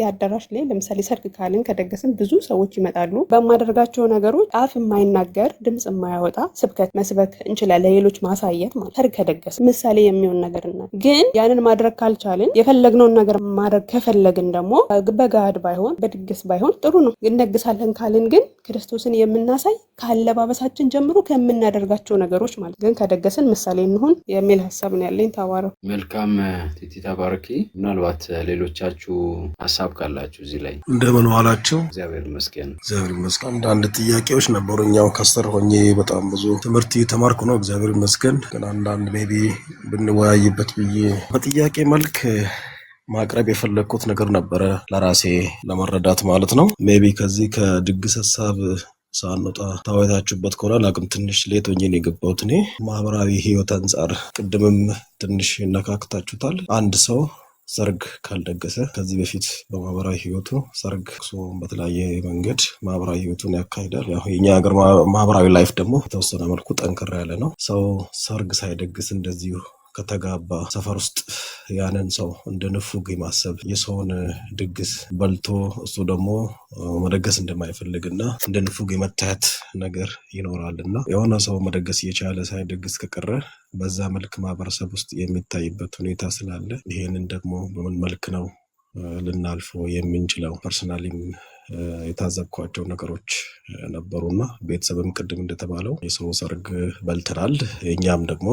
አዳራሽ ላይ ለምሳሌ ሰርግ ካልን ከደገስን ብዙ ሰዎች ይመጣሉ። በማደርጋቸው ነገሮች አፍ የማይናገር፣ ድምፅ የማያወጣ ስብከት መስበክ እንችላለን፣ ለሌሎች ማሳየት ማለት ሰርግ ከደገስን ምሳሌ የሚሆን ነገር እና ግን ያንን ማድረግ ካልቻልን፣ የፈለግነውን ነገር ማድረግ ከፈለግን ደግሞ በገሃድ ባይሆን፣ በድግስ ባይሆን ጥሩ ነው። እንደግሳለን ካልን ግን ክርስቶስን የምናሳይ ከአለባበሳችን ጀምሮ ከምናደርጋቸው ነገሮች ማለት ግን ከደገስን ምሳሌ እንሁን የሚል ሀሳብ ነው ያለኝ። ተባረኩ። መልካም ቲቲ፣ ተባረኪ። ምናልባት ሌሎቻችሁ ሀሳብ ካላችሁ እዚህ ላይ። እንደምን ዋላችሁ? እግዚአብሔር ይመስገን። እግዚአብሔር ይመስገን። አንዳንድ ጥያቄዎች ነበሩ። እኛው ከስር ሆኜ በጣም ብዙ ትምህርት እየተማርኩ ነው። እግዚአብሔር ይመስገን። ግን አንዳንድ maybe ብንወያይበት ብዬ በጥያቄ መልክ ማቅረብ የፈለግኩት ነገር ነበረ፣ ለራሴ ለመረዳት ማለት ነው። Maybe ከዚህ ከድግስ ሀሳብ ሳንወጣ ተወያይታችሁበት ከሆነ አላውቅም። ትንሽ late ሆኜ ነው የገባሁት እኔ። ማህበራዊ ህይወት አንጻር ቅድምም ትንሽ ነካክታችሁታል። አንድ ሰው ሰርግ ካልደገሰ ከዚህ በፊት በማህበራዊ ህይወቱ ሰርግ ደግሶ በተለያየ መንገድ ማህበራዊ ህይወቱን ያካሂዳል። ያው የኛ ሀገር ማህበራዊ life ደግሞ የተወሰነ መልኩ ጠንከር ያለ ነው። ሰው ሰርግ ሳይደግስ እንደዚሁ ከተጋባ ሰፈር ውስጥ ያንን ሰው እንደ ንፉግ የማሰብ፣ የሰውን ድግስ በልቶ እሱ ደግሞ መደገስ እንደማይፈልግ እና እንደ ንፉግ የመታየት ነገር ይኖራል። እና የሆነ ሰው መደገስ እየቻለ ሳይደግስ ከቀረ በዛ መልክ ማህበረሰብ ውስጥ የሚታይበት ሁኔታ ስላለ ይሄንን ደግሞ በምን መልክ ነው ልናልፈው የምንችለው? Personally ም የታዘብኳቸው ነገሮች ነበሩና ቤተሰብም ቅድም እንደተባለው የሰው ሰርግ በልተናል፣ እኛም ደግሞ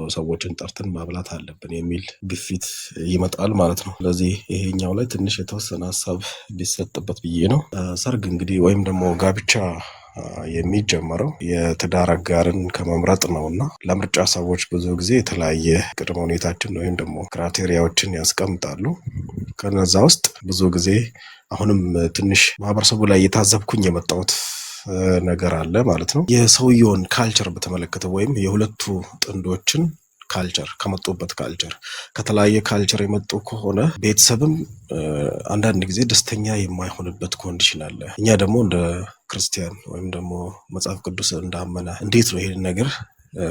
ሰዎችን ጠርተን ማብላት አለብን የሚል ግፊት ይመጣል ማለት ነው። ስለዚህ ይሄኛው ላይ ትንሽ የተወሰነ ሀሳብ ቢሰጥበት ብዬ ነው። ሰርግ እንግዲህ ወይም ደግሞ ጋብቻ የሚጀመረው የትዳር አጋርን ከመምረጥ ነው። እና ለምርጫ ሰዎች ብዙ ጊዜ የተለያየ ቅድመ ሁኔታችን ወይም ደግሞ criteria ዎችን ያስቀምጣሉ። ከነዛ ውስጥ ብዙ ጊዜ አሁንም ትንሽ ማህበረሰቡ ላይ እየታዘብኩኝ የመጣሁት ነገር አለ ማለት ነው። የሰውየውን culture በተመለከተ ወይም የሁለቱ ጥንዶችን culture፣ ከመጡበት culture፣ ከተለያየ culture የመጡ ከሆነ ቤተሰብም አንዳንድ ጊዜ ደስተኛ የማይሆንበት condition አለ። እኛ ደግሞ እንደ ክርስቲያን ወይም ደግሞ መጽሐፍ ቅዱስ እንዳመነ እንዴት ነው ይሄን ነገር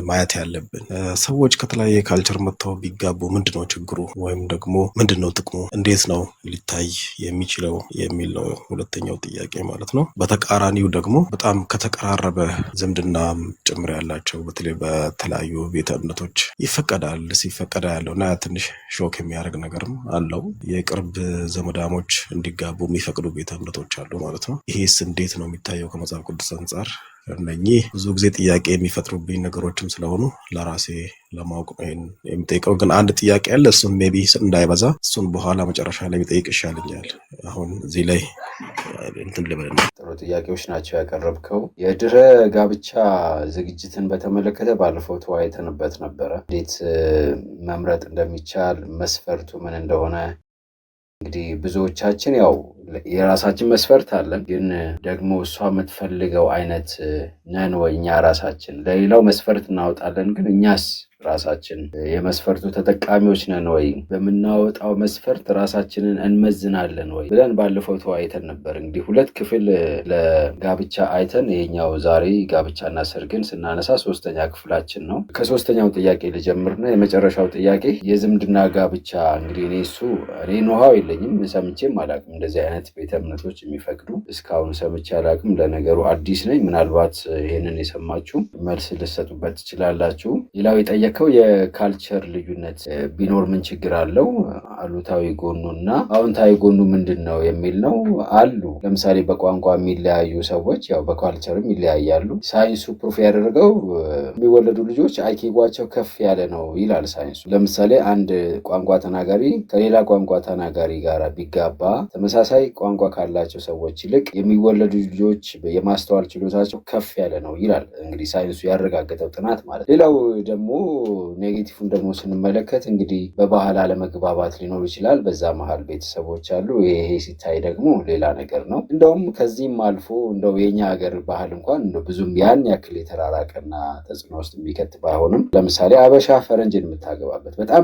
ማየት ያለብን? ሰዎች ከተለያየ culture መጥተው ቢጋቡ ምንድን ነው ችግሩ? ወይም ደግሞ ምንድን ነው ጥቅሙ? እንዴት ነው ሊታይ የሚችለው የሚል ነው ሁለተኛው ጥያቄ ማለት ነው። በተቃራኒው ደግሞ በጣም ከተቀራረበ ዝምድና ጭምር ያላቸው በተለይ በተለያዩ ቤተ እምነቶች ይፈቀዳል፣ ሲፈቀድ ያለው እና ትንሽ shock የሚያደርግ ነገርም አለው። የቅርብ ዘመዳሞች እንዲጋቡ የሚፈቅዱ ቤተ እምነቶች አሉ ማለት ነው። ይሄስ እንዴት ነው የሚታየው ከመጽሐፍ ቅዱስ አንጻር? እነኚህ ብዙ ጊዜ ጥያቄ የሚፈጥሩብኝ ነገሮችም ስለሆኑ ለራሴ ለማወቅ ነው ይሄን የምጠይቀው። ግን አንድ ጥያቄ አለ። እሱን maybe እንዳይበዛ እሱን በኋላ መጨረሻ ላይ ብጠይቅ ይሻለኛል። አሁን እዚህ ላይ እንትን ልበልና። ጥሩ ጥያቄዎች ናቸው ያቀረብከው። የድህረ ጋብቻ ዝግጅትን በተመለከተ ባለፈው ተወያይተንበት ነበረ። እንዴት መምረጥ እንደሚቻል፣ መስፈርቱ ምን እንደሆነ። እንግዲህ ብዙዎቻችን ያው የራሳችን መስፈርት አለን፣ ግን ደግሞ እሷ የምትፈልገው አይነት ነን ወይ? እኛ ራሳችን ለሌላው መስፈርት እናወጣለን፣ ግን እኛስ ራሳችን የመስፈርቱ ተጠቃሚዎች ነን ወይ? በምናወጣው መስፈርት ራሳችንን እንመዝናለን ወይ ብለን ባለፈው ተወያይተን ነበር። እንግዲህ ሁለት ክፍል ለጋብቻ አይተን ይሄኛው ዛሬ ጋብቻና ሰርግን ስናነሳ ሶስተኛ ክፍላችን ነው። ከሶስተኛው ጥያቄ ልጀምርና የመጨረሻው ጥያቄ የዝምድና ጋብቻ፣ እንግዲህ እኔ እሱ እኔ know-how የለኝም፣ ሰምቼም አላውቅም። እንደዚህ አይነት ቤተ እምነቶች የሚፈቅዱ እስካሁን ሰምቼ አላውቅም። ለነገሩ አዲስ ነኝ። ምናልባት ይህንን የሰማችሁ መልስ ልትሰጡበት ትችላላችሁ። ሌላው የጠየቀው የ culture ልዩነት ቢኖር ምን ችግር አለው? አሉታዊ ጎኑ እና አዎንታዊ ጎኑ ምንድን ነው የሚል ነው። አሉ። ለምሳሌ በቋንቋ የሚለያዩ ሰዎች ያው በ culture ም ይለያያሉ። ሳይንሱ proof ያደረገው የሚወለዱ ልጆች IQ ዋቸው ከፍ ያለ ነው ይላል ሳይንሱ። ለምሳሌ አንድ ቋንቋ ተናጋሪ ከሌላ ቋንቋ ተናጋሪ ጋር ቢጋባ ተመሳሳይ ቋንቋ ካላቸው ሰዎች ይልቅ የሚወለዱ ልጆች የማስተዋል ችሎታቸው ከፍ ያለ ነው ይላል። እንግዲህ ሳይንሱ ያረጋገጠው ጥናት ማለት። ሌላው ደግሞ negative ን ደግሞ ስንመለከት እንግዲህ በባህል አለመግባባት ሊኖር ይችላል። በዛ መሀል ቤተሰቦች አሉ። ይሄ ሲታይ ደግሞ ሌላ ነገር ነው። እንደውም ከዚህም አልፎ እንደው የኛ ሀገር ባህል እንኳን እንደው ብዙም ያን ያክል የተራራቀና ተጽዕኖ ውስጥ የሚከት ባይሆንም፣ ለምሳሌ አበሻ ፈረንጅን የምታገባበት በጣም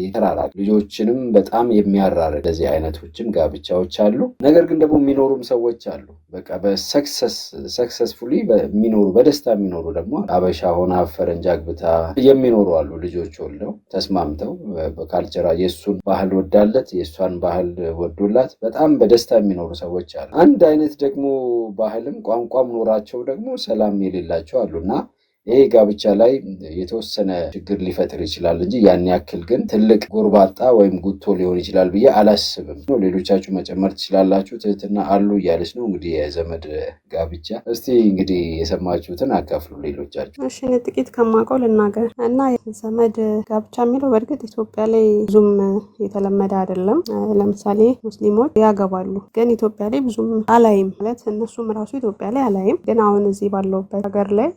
የተራራቀ፣ ልጆችንም በጣም የሚያራርቅ እንደዚህ አይነቶችም ጋብቻዎች አሉ። ነገር ግን ደግሞ የሚኖሩም ሰዎች አሉ። በቃ በ successfully የሚኖሩ፣ በደስታ የሚኖሩ ደግሞ አበሻ ሆና ፈረንጅ አግብታ የሚኖሩ አሉ። ልጆች ወልደው ተስማምተው በ culture ኣ የእሱን ባህል ወዳለት፣ የእሷን ባህል ወዶላት በጣም በደስታ የሚኖሩ ሰዎች አሉ። አንድ አይነት ደግሞ ባህልም ቋንቋም ኖራቸው ደግሞ ሰላም የሌላቸው አሉ። እና ይሄ ጋብቻ ላይ የተወሰነ ችግር ሊፈጥር ይችላል እንጂ ያን ያክል ግን ትልቅ ጎርባጣ ወይም ጉቶ ሊሆን ይችላል ብዬ አላስብም። ሌሎቻችሁ መጨመር ትችላላችሁ። ትህትና አሉ እያለች ነው እንግዲህ የዘመድ ጋብቻ። እስቲ እንግዲህ የሰማችሁትን አካፍሉ ሌሎቻችሁ። እሺ፣ እኔ ጥቂት ከማውቀው ልናገር። እና ዘመድ ጋብቻ የሚለው በእርግጥ ኢትዮጵያ ላይ ብዙም የተለመደ አይደለም። ለምሳሌ ሙስሊሞች ያገባሉ፣ ግን ኢትዮጵያ ላይ ብዙም አላይም። ማለት እነሱም ራሱ ኢትዮጵያ ላይ አላይም። ግን አሁን እዚህ ባለሁበት ሀገር ላይ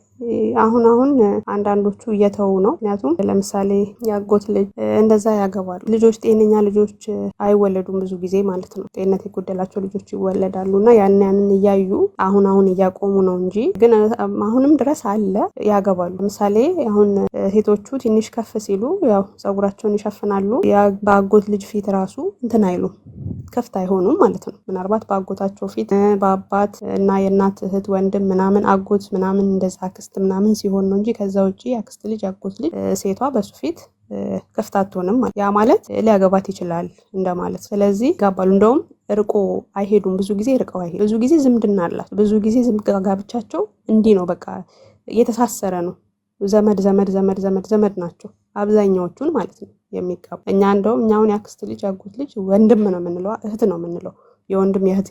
አሁን አሁን አንዳንዶቹ እየተዉ ነው። ምክንያቱም ለምሳሌ የአጎት ልጅ እንደዛ ያገባሉ። ልጆች ጤነኛ ልጆች አይወለዱም ብዙ ጊዜ ማለት ነው። ጤንነት የጎደላቸው ልጆች ይወለዳሉ። እና ያንን እያዩ አሁን አሁን እያቆሙ ነው እንጂ ግን አሁንም ድረስ አለ፣ ያገባሉ። ለምሳሌ አሁን ሴቶቹ ትንሽ ከፍ ሲሉ ያው ፀጉራቸውን ይሸፍናሉ። በአጎት ልጅ ፊት ራሱ እንትን አይሉም፣ ክፍት አይሆኑም ማለት ነው። ምናልባት በአጎታቸው ፊት፣ በአባት እና የእናት እህት ወንድም ምናምን፣ አጎት ምናምን፣ እንደዛ አክስት ምናምን ሲሆን ነው እንጂ ከዛ ውጭ አክስት ልጅ፣ አጎት ልጅ ሴቷ በሱ ፊት ክፍት አትሆንም። ያ ማለት ሊያገባት ይችላል እንደማለት። ስለዚህ ይጋባሉ። እንደውም ርቆ አይሄዱም። ብዙ ጊዜ ርቀው አይሄዱም። ብዙ ጊዜ ዝምድና አላት። ብዙ ጊዜ ጋብቻቸው እንዲህ ነው፣ በቃ የተሳሰረ ነው። ዘመድ ዘመድ ዘመድ ዘመድ ዘመድ ናቸው አብዛኛዎቹን ማለት ነው የሚጋቡ። እኛ እንደውም እኛ አሁን የአክስት ልጅ፣ ያጎት ልጅ ወንድም ነው የምንለው፣ እህት ነው የምንለው፣ የወንድም የእህት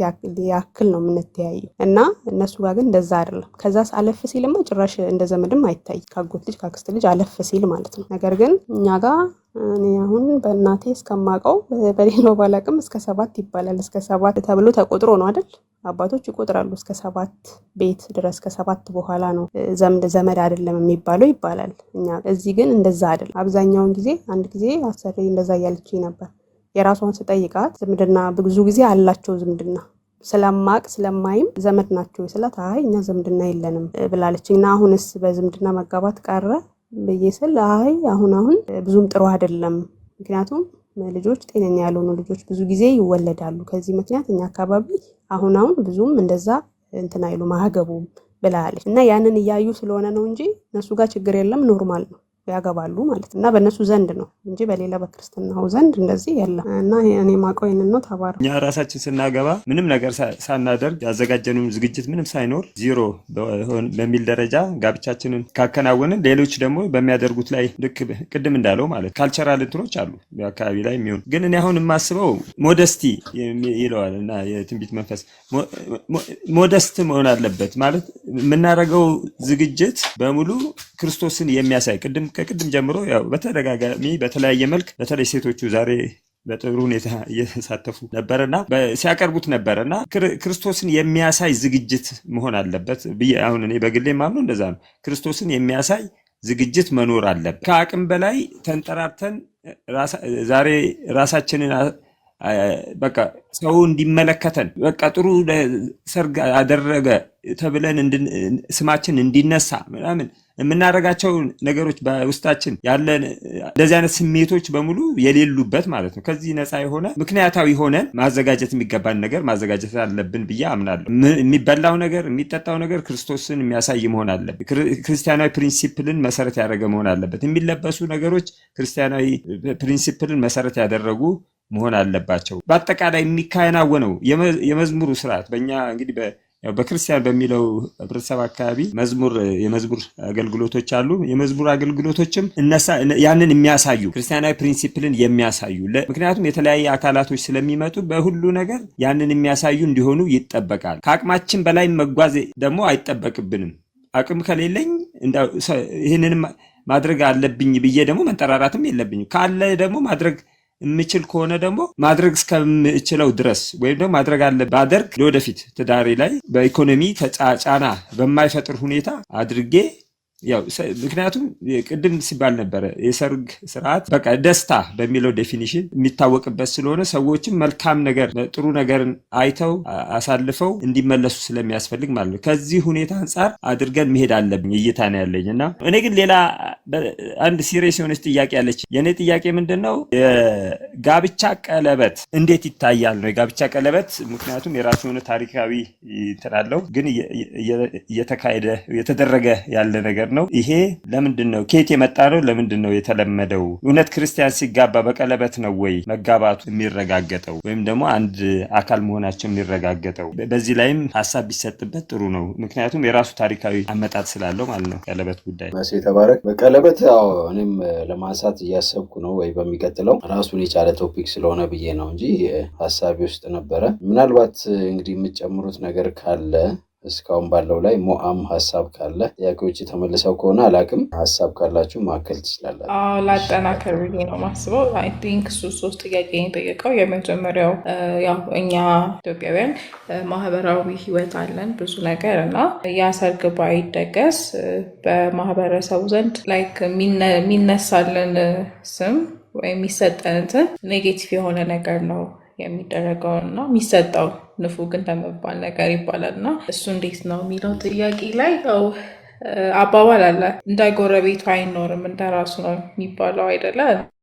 ያክል ነው የምንተያየው። እና እነሱ ጋር ግን እንደዛ አይደለም። ከዛ አለፍ ሲልማ ጭራሽ እንደ ዘመድም አይታይ፣ ከአጎት ልጅ፣ ከአክስት ልጅ አለፍ ሲል ማለት ነው። ነገር ግን እኛ ጋር እኔ አሁን በእናቴ እስከማውቀው፣ በሌላው ባላቅም፣ እስከ 7 ይባላል። እስከ 7 ተብሎ ተቆጥሮ ነው አይደል? አባቶች ይቆጥራሉ እስከ 7 ቤት ድረስ፣ ከ7 በኋላ ነው ዘመድ ዘመድ አይደለም የሚባለው ይባላል። እኛ እዚህ ግን እንደዛ አይደለም። አብዛኛውን ጊዜ አንድ ጊዜ አሰሪ እንደዛ እያለችኝ ነበር። የራሷን ስጠይቃት ዝምድና ብዙ ጊዜ አላቸው፣ ዝምድና ስለማቅ ስለማይም ዘመድ ናቸው ስላት አይ እኛ ዝምድና የለንም ብላለች። እና አሁንስ በዝምድና መጋባት ቀረ ብዬ ስል አይ አሁን አሁን ብዙም ጥሩ አይደለም። ምክንያቱም ልጆች ጤነኛ ያልሆኑ ልጆች ብዙ ጊዜ ይወለዳሉ። ከዚህ ምክንያት እኛ አካባቢ አሁን አሁን ብዙም እንደዛ እንትን አይሉም፣ አያገቡም ብላለች። እና ያንን እያዩ ስለሆነ ነው እንጂ እነሱ ጋር ችግር የለም፣ normal ነው፣ ያገባሉ ማለት እና በእነሱ ዘንድ ነው እንጂ በሌላ በክርስትናው ዘንድ እንደዚህ የለም። እና እኔ ማውቀው ይሄንን ነው። ተባረክ። እኛ ራሳችን ስናገባ ምንም ነገር ሳናደርግ፣ ያዘጋጀነው ዝግጅት ምንም ሳይኖር ዚሮ በሚል ደረጃ ጋብቻችንን ካከናወንን፣ ሌሎች ደግሞ በሚያደርጉት ላይ ልክ ቅድም እንዳለው ማለት cultural እንትኖች አሉ አካባቢ ላይ የሚሆኑ። ግን እኔ አሁን የማስበው modesty ይለዋል እና የትንቢት መንፈስ modest መሆን አለበት። ማለት የምናደርገው ዝግጅት በሙሉ ክርስቶስን የሚያሳይ፣ ቅድም ከቅድም ጀምሮ ያው በተደጋጋሚ በተለያየ መልክ በተለይ ሴቶቹ ዛሬ በጥሩ ሁኔታ እየተሳተፉ ነበረና ሲያቀርቡት ነበረና ክርስቶስን የሚያሳይ ዝግጅት መሆን አለበት ብዬ አሁን እኔ በግሌ የማምነው እንደዛ ነው። ክርስቶስን የሚያሳይ ዝግጅት መኖር አለበት። ከአቅም በላይ ተንጠራርተን ዛሬ ራሳችንን በቃ ሰው እንዲመለከተን፣ በቃ ጥሩ ሰርግ አደረገ ተብለን ስማችን እንዲነሳ ምናምን የምናደርጋቸው ነገሮች በውስጣችን ያለን እንደዚህ አይነት ስሜቶች በሙሉ የሌሉበት ማለት ነው። ከዚህ ነፃ የሆነ፣ ምክንያታዊ ሆነን ማዘጋጀት የሚገባን ነገር ማዘጋጀት አለብን ብዬ አምናለሁ። የሚበላው ነገር፣ የሚጠጣው ነገር ክርስቶስን የሚያሳይ መሆን አለበት። ክርስቲያናዊ principle ን መሰረት ያደረገ መሆን አለበት። የሚለበሱ ነገሮች ክርስቲያናዊ principle ን መሰረት ያደረጉ መሆን አለባቸው። በአጠቃላይ የሚከናወነው የመዝሙሩ ስርዓት በእኛ እንግዲህ በክርስቲያን በሚለው ህብረተሰብ አካባቢ መዝሙር የመዝሙር አገልግሎቶች አሉ። የመዝሙር አገልግሎቶችም ያንን የሚያሳዩ፣ ክርስቲያናዊ principle ን የሚያሳዩ፣ ምክንያቱም የተለያየ አካላቶች ስለሚመጡ በሁሉ ነገር ያንን የሚያሳዩ እንዲሆኑ ይጠበቃል። ከአቅማችን በላይ መጓዝ ደግሞ አይጠበቅብንም። አቅም ከሌለኝ ይህንንም ማድረግ አለብኝ ብዬ ደግሞ መንጠራራትም የለብኝም። ካለ ደግሞ ማድረግ የምችል ከሆነ ደግሞ ማድረግ እስከምችለው ድረስ ወይም ደግሞ ማድረግ አለ ባደርግ ለወደፊት ትዳሬ ላይ በኢኮኖሚ ጫና በማይፈጥር ሁኔታ አድርጌ ያው ምክንያቱም ቅድም ሲባል ነበረ የሰርግ ስርዓት በቃ ደስታ በሚለው definition የሚታወቅበት ስለሆነ ሰዎችም መልካም ነገር፣ ጥሩ ነገርን አይተው አሳልፈው እንዲመለሱ ስለሚያስፈልግ ማለት ነው። ከዚህ ሁኔታ አንጻር አድርገን መሄድ አለብኝ እይታ ነው ያለኝ። እና እኔ ግን ሌላ አንድ serious የሆነች ጥያቄ አለች። የእኔ ጥያቄ ምንድን ነው? የጋብቻ ቀለበት እንዴት ይታያል ነው። የጋብቻ ቀለበት ምክንያቱም የራሱ የሆነ ታሪካዊ እንትን አለው፣ ግን እየተካሄደ የተደረገ ያለ ነገር ነው። ይሄ ለምንድን ነው? ከየት የመጣ ነው? ለምንድን ነው የተለመደው? እውነት ክርስቲያን ሲጋባ በቀለበት ነው ወይ መጋባቱ የሚረጋገጠው ወይም ደግሞ አንድ አካል መሆናቸው የሚረጋገጠው? በዚህ ላይም ሀሳብ ቢሰጥበት ጥሩ ነው። ምክንያቱም የራሱ ታሪካዊ አመጣጥ ስላለው ማለት ነው ቀለበት ጉዳይ። መሴ ተባረክ። በቀለበት ያው እኔም ለማንሳት እያሰብኩ ነው፣ ወይ በሚቀጥለው ራሱን የቻለ topic ስለሆነ ብዬ ነው እንጂ ሀሳቤ ውስጥ ነበረ። ምናልባት እንግዲህ የምትጨምሩት ነገር ካለ እስካሁን ባለው ላይ፣ ሞአም ሀሳብ ካለ፣ ጥያቄዎች ተመልሰው ከሆነ አላቅም፣ ሀሳብ ካላችሁ ማከል ትችላላችሁ። አዎ፣ ላጠናከር ብዬ ነው ማስበው። I think እሱ ሶስት ጥያቄ የጠየቀው። የመጀመሪያው ያው እኛ ኢትዮጵያውያን ማህበራዊ ህይወት አለን ብዙ ነገር እና ያ ሰርግ ባይደገስ በማህበረሰቡ ዘንድ like የሚነሳልን ስም ወይም የሚሰጠን እንትን negative የሆነ ነገር ነው የሚደረገው እና የሚሰጠው ንፉግ እንደመባል ነገር ይባላል። እና እሱ እንዴት ነው የሚለው ጥያቄ ላይ ያው አባባል አለ፣ እንደ ጎረቤቱ አይኖርም እንደ ራሱ ነው የሚባለው አይደለ?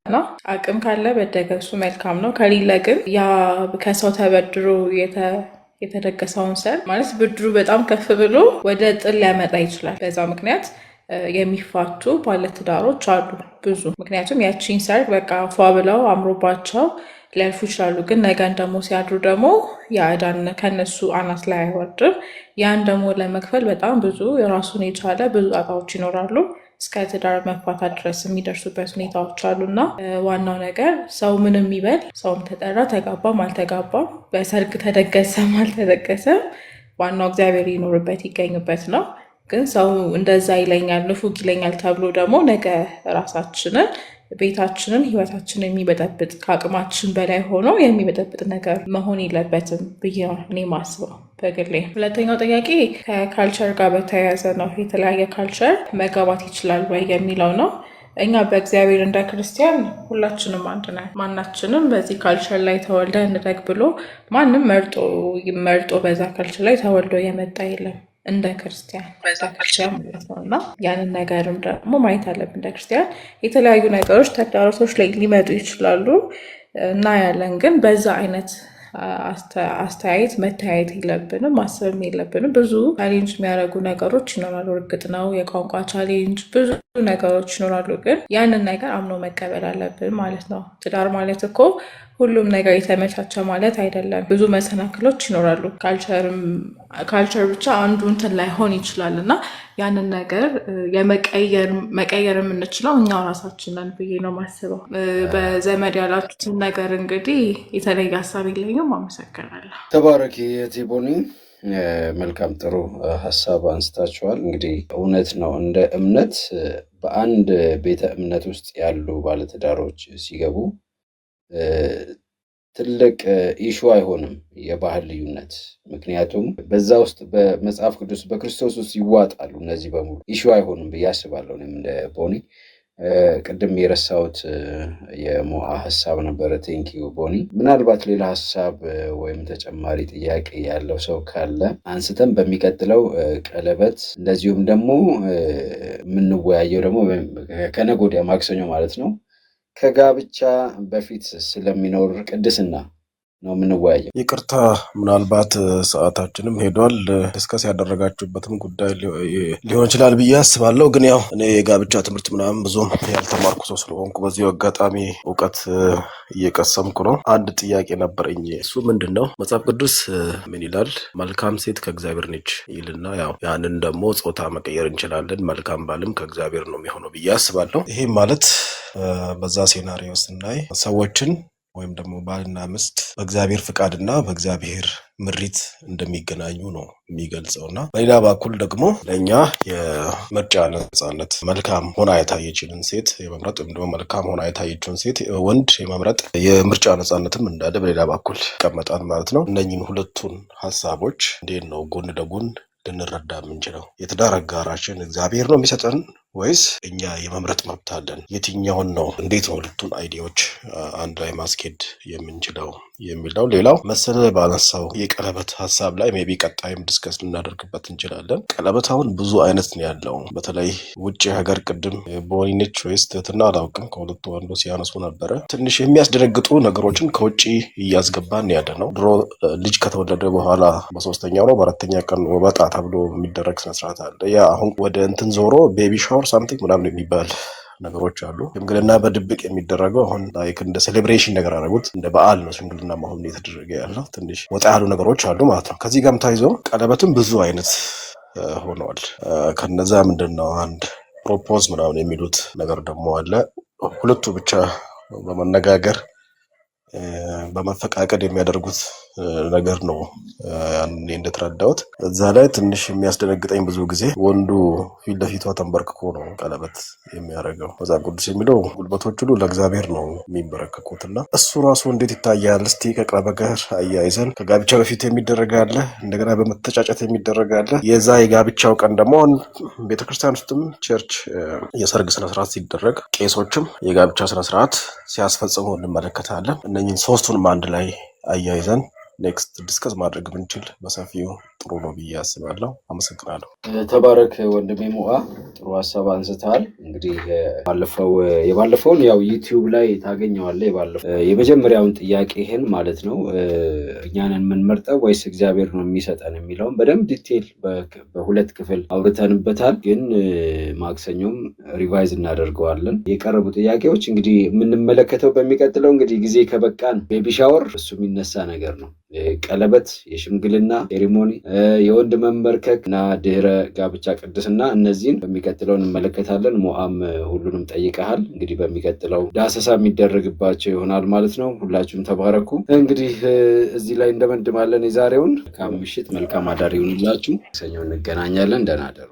እና አቅም ካለ መደገሱ መልካም ነው። ከሌለ ግን ያ ከሰው ተበድሮ የተደገሰውን ሰርግ ማለት ብድሩ በጣም ከፍ ብሎ ወደ ጥል ሊያመጣ ይችላል። በዛ ምክንያት የሚፋቱ ባለትዳሮች አሉ ብዙ። ምክንያቱም ያቺን ሰርግ በቃ ፏ ብለው አምሮባቸው ሊያልፉ ይችላሉ። ግን ነገን ደግሞ ሲያድሩ ደግሞ ያ ዕዳን ከነሱ አናት ላይ አይወርድም። ያን ደግሞ ለመክፈል በጣም ብዙ የራሱን የቻለ ብዙ ጣጣዎች ይኖራሉ። እስከ ትዳር መፋታት ድረስ የሚደርሱበት ሁኔታዎች አሉ። እና ዋናው ነገር ሰው ምንም ይበል፣ ሰውም ተጠራ ተጋባም አልተጋባም፣ በሰርግ ተደገሰም አልተደገሰም፣ ዋናው እግዚአብሔር ይኖርበት ይገኝበት ነው። ግን ሰው እንደዛ ይለኛል፣ ንፉግ ይለኛል ተብሎ ደግሞ ነገ ራሳችንን፣ ቤታችንን፣ ህይወታችንን የሚበጠብጥ፣ ከአቅማችን በላይ ሆኖ የሚበጠብጥ ነገር መሆን የለበትም ብዬ ነው እኔ ማስበው በግሌ። ሁለተኛው ጥያቄ ከ culture ጋር በተያያዘ ነው። የተለያየ culture መጋባት ይችላል ወይ የሚለው ነው። እኛ በእግዚአብሔር እንደ ክርስቲያን ሁላችንም አንድ ነን። ማናችንም በዚህ culture ላይ ተወልደ እንደግ ብሎ ማንም መርጦ መርጦ በዛ culture ላይ ተወልዶ የመጣ የለም እንደ ክርስቲያን ማለት ነው። እና ያንን ነገርም ደግሞ ማየት አለብን። እንደ ክርስቲያን የተለያዩ ነገሮች፣ ተግዳሮቶች ላይ ሊመጡ ይችላሉ፣ እናያለን። ግን በዛ አይነት አስተያየት መተያየት የለብንም፣ ማሰብም የለብንም። ብዙ challenge የሚያደርጉ ነገሮች ይኖራሉ። እርግጥ ነው የቋንቋ challenge፣ ብዙ ነገሮች ይኖራሉ። ግን ያንን ነገር አምኖ መቀበል አለብን ማለት ነው። ትዳር ማለት እኮ ሁሉም ነገር የተመቻቸ ማለት አይደለም። ብዙ መሰናክሎች ይኖራሉ። Culture ብቻ አንዱ እንትን ላይሆን ይችላል እና ያንን ነገር የመቀየር መቀየር የምንችለው እኛው ራሳችን ነን ብዬ ነው የማስበው። በዘመድ ያላችሁትን ነገር እንግዲህ የተለየ ሀሳብ የለኝም። አመሰግናለሁ። ተባረኪ ቴቦኒ። መልካም፣ ጥሩ ሀሳብ አንስታችኋል። እንግዲህ እውነት ነው፣ እንደ እምነት በአንድ ቤተ እምነት ውስጥ ያሉ ባለትዳሮች ሲገቡ ትልቅ issue አይሆንም የባህል ልዩነት። ምክንያቱም በዛ ውስጥ በመጽሐፍ ቅዱስ በክርስቶስ ውስጥ ይዋጣሉ እነዚህ በሙሉ፣ issue አይሆንም ብዬ አስባለሁ። እኔም እንደ ቦኒ ቅድም የረሳሁት የሞአ ሀሳብ ነበረ። Thank you ቦኒ። ምናልባት ሌላ ሀሳብ ወይም ተጨማሪ ጥያቄ ያለው ሰው ካለ አንስተን በሚቀጥለው ቀለበት እንደዚሁም ደግሞ የምንወያየው ደግሞ ከነገ ወዲያ ማክሰኞ ማለት ነው ከጋብቻ በፊት ስለሚኖር ቅድስና ነው የምንወያየው። ይቅርታ፣ ምናልባት ሰዓታችንም ሄዷል። Discuss ያደረጋችሁበትም ጉዳይ ሊሆን ይችላል ብዬ አስባለሁ። ግን ያው እኔ የጋብቻ ትምህርት ምናምን ብዙም ያልተማርኩ ሰው ስለሆንኩ በዚሁ አጋጣሚ እውቀት እየቀሰምኩ ነው። አንድ ጥያቄ ነበረኝ። እሱ ምንድን ነው? መጽሐፍ ቅዱስ ምን ይላል? መልካም ሴት ከእግዚአብሔር ነች ይልና ያው ያንን ደግሞ ጾታ መቀየር እንችላለን። መልካም ባልም ከእግዚአብሔር ነው የሚሆነው ብዬ አስባለሁ። ይሄ ማለት በዛ scenario ስናይ ሰዎችን ወይም ደግሞ ባልና ሚስት በእግዚአብሔር ፍቃድና በእግዚአብሔር ምሪት እንደሚገናኙ ነው የሚገልጸው። እና በሌላ በኩል ደግሞ ለእኛ የምርጫ ነጻነት፣ መልካም ሆና የታየችንን ሴት የመምረጥ ወይም ደግሞ መልካም ሆና የታየችውን ሴት ወንድ የመምረጥ የምርጫ ነጻነትም እንዳለ በሌላ በኩል ይቀመጣል ማለት ነው። እነኝህን ሁለቱን ሀሳቦች እንዴት ነው ጎን ለጎን ልንረዳ የምንችለው? የትዳር አጋራችን እግዚአብሔር ነው የሚሰጠን ወይስ እኛ የመምረጥ መብት አለን? የትኛውን ነው? እንዴት ነው ሁለቱን idea ዎች አንድ ላይ ማስኬድ የምንችለው የሚለው። ሌላው መሰለ ባነሳው የቀለበት ሀሳብ ላይ maybe ቀጣይም discuss ልናደርግበት እንችላለን። ቀለበት አሁን ብዙ አይነት ነው ያለው። በተለይ ውጭ ሀገር ቅድም ቦኒነች ወይስ ትህትና አላውቅም፣ ከሁለቱ አንዱ ሲያነሱ ነበረ። ትንሽ የሚያስደነግጡ ነገሮችን ከውጭ እያስገባን ያለ ነው። ድሮ ልጅ ከተወለደ በኋላ በሶስተኛው ነው በአራተኛ ቀን ወበጣ ተብሎ የሚደረግ ስነስርዓት አለ። ያ አሁን ወደ እንትን ዞሮ baby shower something ምናምን የሚባል ነገሮች አሉ። ሽምግልና በድብቅ የሚደረገው አሁን like እንደ celebration ነገር አደረጉት። እንደ በዓል ነው ሽምግልና አሁን እየተደረገ ያለው። ትንሽ ወጣ ያሉ ነገሮች አሉ ማለት ነው። ከዚህ ጋርም ተያይዞ ቀለበትም ብዙ አይነት ሆነዋል። ከነዛ ምንድን ነው አንድ propose ምናምን የሚሉት ነገር ደግሞ አለ። ሁለቱ ብቻ በመነጋገር በመፈቃቀድ የሚያደርጉት ነገር ነው። እኔ እንደተረዳሁት እዛ ላይ ትንሽ የሚያስደነግጠኝ ብዙ ጊዜ ወንዱ ፊት ለፊቷ ተንበርክኮ ነው ቀለበት የሚያደርገው። መጽሐፍ ቅዱስ የሚለው ጉልበቶች ሁሉ ለእግዚአብሔር ነው የሚንበረከኩት እና እሱ ራሱ እንዴት ይታያል? እስቲ ከቀለበት ጋር አያይዘን ከጋብቻ በፊት የሚደረግ አለ፣ እንደገና በመተጫጨት የሚደረግ አለ። የዛ የጋብቻው ቀን ደግሞ አሁን ቤተክርስቲያን ውስጥም church የሰርግ ስነስርዓት ሲደረግ ቄሶችም የጋብቻ ስነስርዓት ሲያስፈጽሙ እንመለከታለን። እነኝህን ሶስቱንም አንድ ላይ አያይዘን next discuss ማድረግ ብንችል በሰፊው ጥሩ ነው ብዬ አስባለሁ። አመሰግናለሁ። ተባረክ ወንድሜ ሙአ፣ ጥሩ ሀሳብ አንስተሃል። እንግዲህ ባለፈው የባለፈውን ያው YouTube ላይ ታገኘዋለህ። የባለፈው የመጀመሪያውን ጥያቄህን ማለት ነው፣ እኛንን የምንመርጠው ወይስ እግዚአብሔር ነው የሚሰጠን የሚለውን በደንብ detail በሁለት ክፍል አውርተንበታል። ግን ማክሰኞም revise እናደርገዋለን። የቀረቡ ጥያቄዎች እንግዲህ የምንመለከተው በሚቀጥለው እንግዲህ ጊዜ ከበቃን baby shower እሱ የሚነሳ ነገር ነው። ቀለበት፣ የሽምግልና ceremony፣ የወንድ መንበርከክ እና ድህረ ጋብቻ ቅድስና፣ እነዚህን በሚቀጥለው እንመለከታለን። ሞአም ሁሉንም ጠይቀሃል። እንግዲህ በሚቀጥለው ዳሰሳ የሚደረግባቸው ይሆናል ማለት ነው። ሁላችሁም ተባረኩ። እንግዲህ እዚህ ላይ እንደመድማለን የዛሬውን። መልካም ምሽት፣ መልካም አዳር ይሁንላችሁ። ሰኞ እንገናኛለን። ደህና አደሩ።